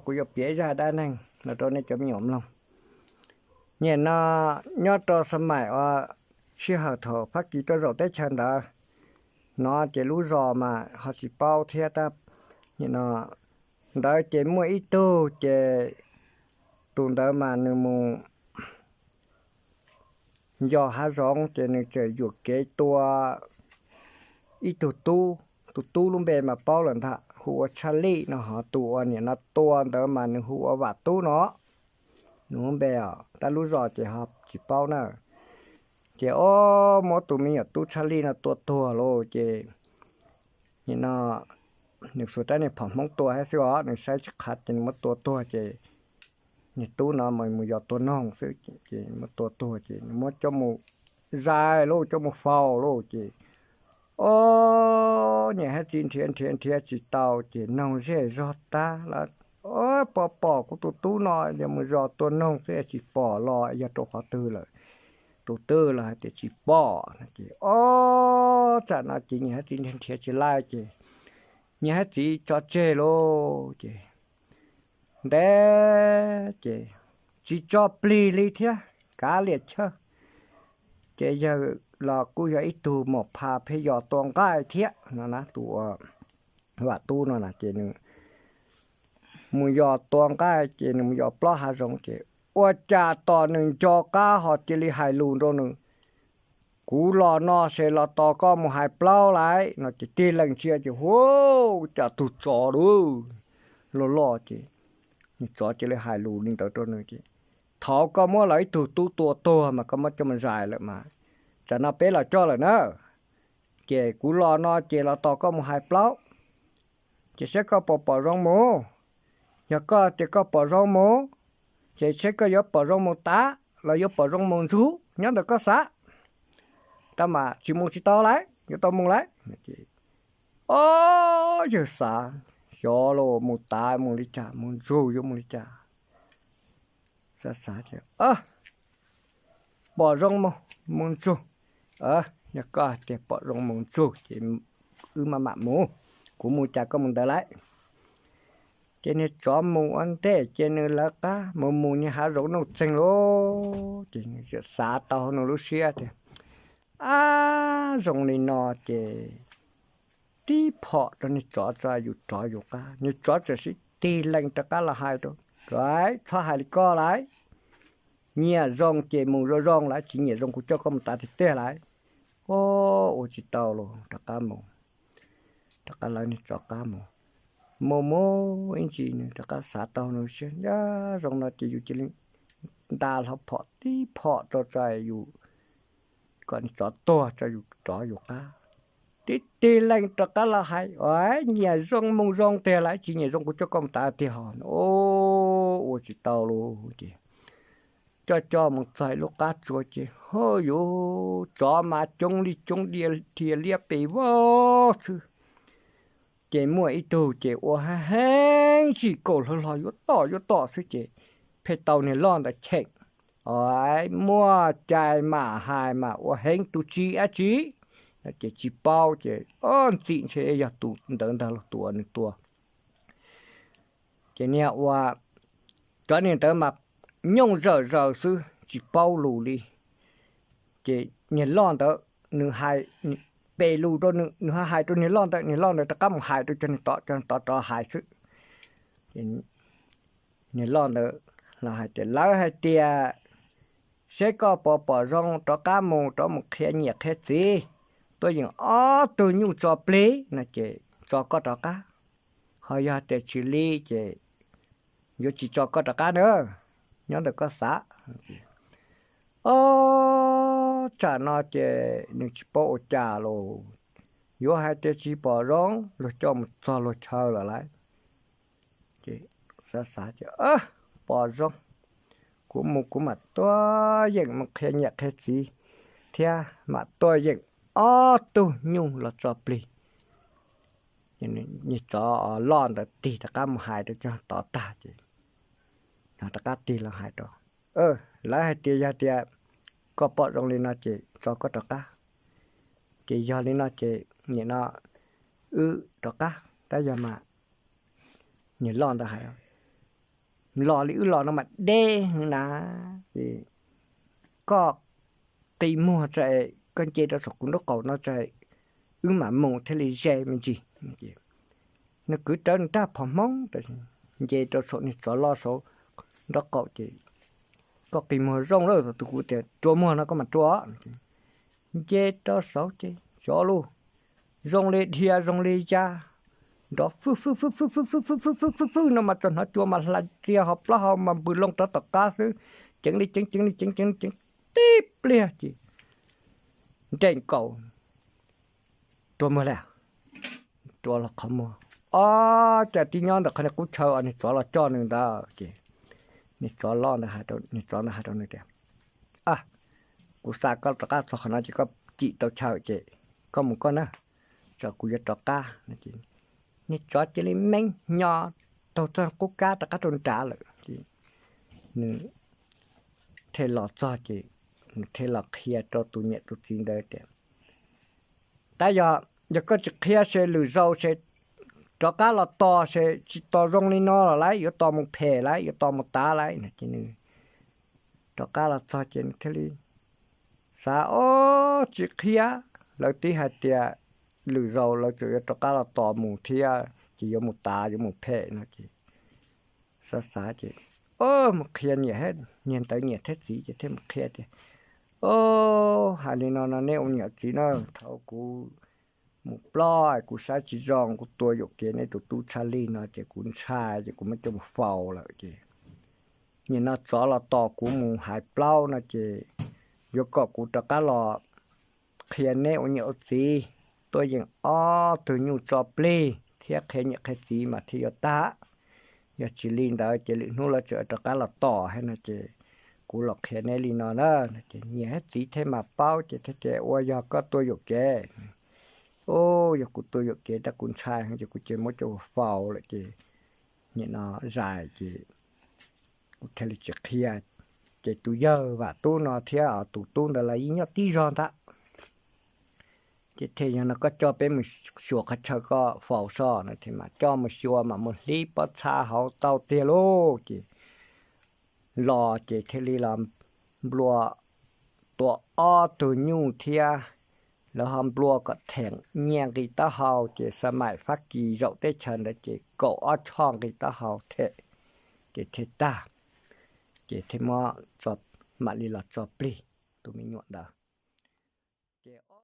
kuv yuav piav zaj dab neeg no rau nej cov me nyuam mloog. Nim no nyob rau xab maim uas sij hawm thaum Fab Kis tuaj zaum teb chaws ntawd no ces lub zos mas ho tsis paub thiab tab. Nim no ntawd ces muaj ib tug ces tus ntawd mas nws mus nco hav zoov ces nws txawm yuam kev tua ib tug tub. Tus tub lub npe mas paub lawm ntag, hu ua Tshaj Lij no, ho tus uas nim no tua ntawd mas nws hu ua Vam Tub no. Nws lub npe os, tab lub zos ces ho tsis paub na. Ces o, muab tus me nyuam tub Tshaj Lij no tua tuag lauj ces nim no nws xuas rab niag phom Hmoob tua thiab xwb os, nws saib tsis qhav ces nws muab tua tuag ces niag tub no mas mus yos tua noog xwb ces muab tua tuag ces nws muab coj mus zais lauj, coj mus faus lauj ces o, niam thiab txiv nrhiav nrhiav nrhiav tsis tau ces noog zej zog tag lawm. O, pom pom kuv tus tub no yog mus yos tua noog xwb tsis pom los yog rau qhov twg lawm. Tus twg los hais tias tsis pom no ces o, tsam no ces niam thiab txiv nrhiav nrhiav tsis laj ces niam thiab txiv tso tseg lauj ces ntev ces tsis tso plig li thiab, kav liam chawj. Ces yawg los kuj yog ib tug mom pha pheej yos tua nqaij thiab no na, tus uas Vam Tub no na ces nws mus yos tua nqaij ces nws mus yos plob hav zoov ces ua cas tos nws nco qab ho cia li hais lus rau nws, kuv los no ces los tos koj mus hais plaub lawm no ces tig leeg ntsia ces hu, cas tus tsov loj loj ces nws tsov cia li hais lus li ntawd rau nws ces, thaum koj muab lawv ib tug tub tua tuag mas koj muab coj mus zais lawm mas, tsam no peb los coj lawm na, ces kuv los no ces los tos koj mus hais plaub, ces saib koj puas pom zoo mus. Yog koj tias koj pom zoo mus, ces saib koj yuav pom zoo mus tav los yuav pom zoo mus ntsug nyob ntawm koj xav. Tau mas tsis mus tsis tau lawm, yuav tau mus lawm. O, yawg xav, xyov los mus tav mus li cas, mus ntsug yuav mus li cas. Xav xav ces pom zoo mus, mus ntsug. Yog koj tias pom zoo mus ntsug ces wb mam mam mus, kuv mus cas koj mus ntawd lawm. Ces niag tsov mus ua ntej ces nws lawv qab mus mus niag hav zoov nuj txeeg lauj, ces nws txawm xav tau nws lub siab tias, ab, zoo li no ces tib phom rau niag tsov tso yus rov yus qab. Niag tsov txawm sib tig leeg rov qab los hais rau, txhob hais li koj lawm, nyiam zoo ces mus zoo zoo lawm, tsis nyiam zoo kuv coj koj mus tav tiag tiag lawm. O, ua tsis tau los rov qab mus, rov qab lawv niag tsov qab mus. Mus mus ib ntsis nws rov qab xav tau nws siab, yog zoo no ces yus cia li nta hlo phom tib phom rau tso yus, kom niag tsov tuag tso yus rov yus qab. Tib tig leeg rov qab los hais, nyiam zoo mus zoo tiag lawm, tsis nyiam zoo kuv coj koj mus tav tiag ho. O, ua tsis tau lauj ces coj coj mus txog lub qab tsua ces ho yuav tsov mas coob li coob dhia liab pes vog xwb. Ces muaj ib tug ces ua heev tsis kaum hlo hlo yuav tom yuav tom xwb ces pheej tau niag loj ntawd cheem. O, muaj cai mam hais mas ua heev tus tsis dab tsi no ces tsis paub ces o, ntxim ntshe yog tus ntawd ntag los tus uas nws tua. Ces niag ua, cov niag ntawd mas nyooj zawm zaws xwb tsis paub lus li. Ces niag loj ntawd nws hais pes lus rau nws, nws ho hais rau niag loj ntawd, niag loj ntawd rov qab mus hais rau cov niag tod, cov niag tod rov hais xwb. Niag loj ntawd los hais tias, lawv hais tias seb koj puas pom zoo rov qab mus, rov mus qhia niam qhia txiv, tuaj yeem ob tug nyuj tso plig no ces tso koj rov qab. Ho yog tias tsis li ces yuav tsis tso koj rov qab na, nyob ntawm koj xav. O, tsam no ces nws tsis paub ua cas los, yuav hais tias tsis pom zoo, luag coj mus txog luag chaw lawm lauj. Ces xav xav ces, pom zoo, kuv mus kuv mam tuaj yeem mus qhia niam qhia txiv thiab mam tuaj yeem ob tug nyuj los tso plig. Niag tsov loj ntawd tig rov qab mus hais rau cov tod tag ces rov qab tig los hais rau, lawv hais tias yog tias koj pom zoo li no ces tso koj rov qab. Ces yog li no ces nim no wb rov qab, tab yog mas niag loj ntawd hais, los li wb los no mas deb heev na, ces koj qi muag tso, koj nce rau saum kuv nraub qaum no tso, wb mam mus thiaj li ze me ntsis. Nws kwv rawv nws rab phom hmoob, nce rau saum niag tsov loj saud nraub qaum ces, koj qi muag zoo lawm, tus kuv tias rua muag no koj mam rua. Nce rau saud ces tsov lug zoo li dhia zoo li ya, nrov fwj fwj fwj fwj fwj fwj fwj fwj fwj fwj no mas txog hnov cua mas hla txiag ho plaub hau mas npws loo rov tom qab xwb, ceev li ceev ceev li ceev ceev li ceev, tib pliag ces nres nkaus, rua muag li, rua los qhov muag. Ob, cas tib nyob ntawm qhov niag qub chaw uas niag tsov los coj nws ntawd ces niag tsov loj ntawd, niag tsov ntawd hais rau nws tias, kuv xa koj rov qab txog qhov no ces koj cim tau chaw ces koj mus koj na, tsam kuv yuav rov qab. Niag tsov cia li meej hnyo taug txoj qub kab rov qab rau nrad lawm. Nws thiaj los txog ces nws thiaj los qhia rau tus niam tus txiv ntawd tias, tab yog, yog koj tsis qhia ces lwm zaus ces rov qab los tos ces tsis tos zoo li no los lauj, yuav tos mus phem lauj, yuav tos mus tav lauj no ces nws rov qab los txog ces nws thiaj li xav, ob, tsis qhia, lawv twb hais tias lwm zaus lawv tseem yuav rov qab los tos mus thiab ces yuav mus tav yuav mus phem no ces xav xav ces, ob, mus qhia niam, niag ntawd niam thiab txiv ces thiaj mus qhia tias, ob, hais li no no nej ua niam txiv na, thaum kuv mus plob kuv saib tsis zoo kuv tua yuam kev nej tus tub Tshaj Lig no ces kuv ntshai ces kuv muab coj mus faus lawm ces nim no tsov los tos kuv mus hais plaub no ces yuav kom kuv rov qab los qhia neb ua niam ua txiv, tuaj yeem ob tug nyuj tso plig thiab qhia niam qhia txiv mas thiaj yuav tag. Yog tsis li ntawd ces lwm hnub lawv tseem rov qab los tos thiab no ces kuv los qhia neb li no na. Ces niam thiab txiv thiaj mam paub ces thiaj tias, ua yog koj tua yuam kev. Ub, yog kuv tua yuam kev tab kuv ntshai heev ces kuv cia li muab coj mus faus lawm ces nim no zais ces kuv thiaj li tsis qhia. Ces tus yawg Vam Tub no thiab tus tub ntawd lawv yeej nyob tib zog ntag. Ces thiaj yog no koj coj peb mus xyuas qhov chaw koj faus so no ces mam coj mus xyuas mam mus hlib pob txha hauv tau tiag lauj. Ces los ces thiaj li los nplua, tua ob tug nyuj thiab lawv ho nplua kom theem nyiaj nqi taub hau ces xa maim Fab Kis zaum teb chaws ntawd ces kaum ob choj nqi taub hau them ces thiaj tag. Ces thiaj muab, mam li los tso plig tus me nyuam ntawd. Ces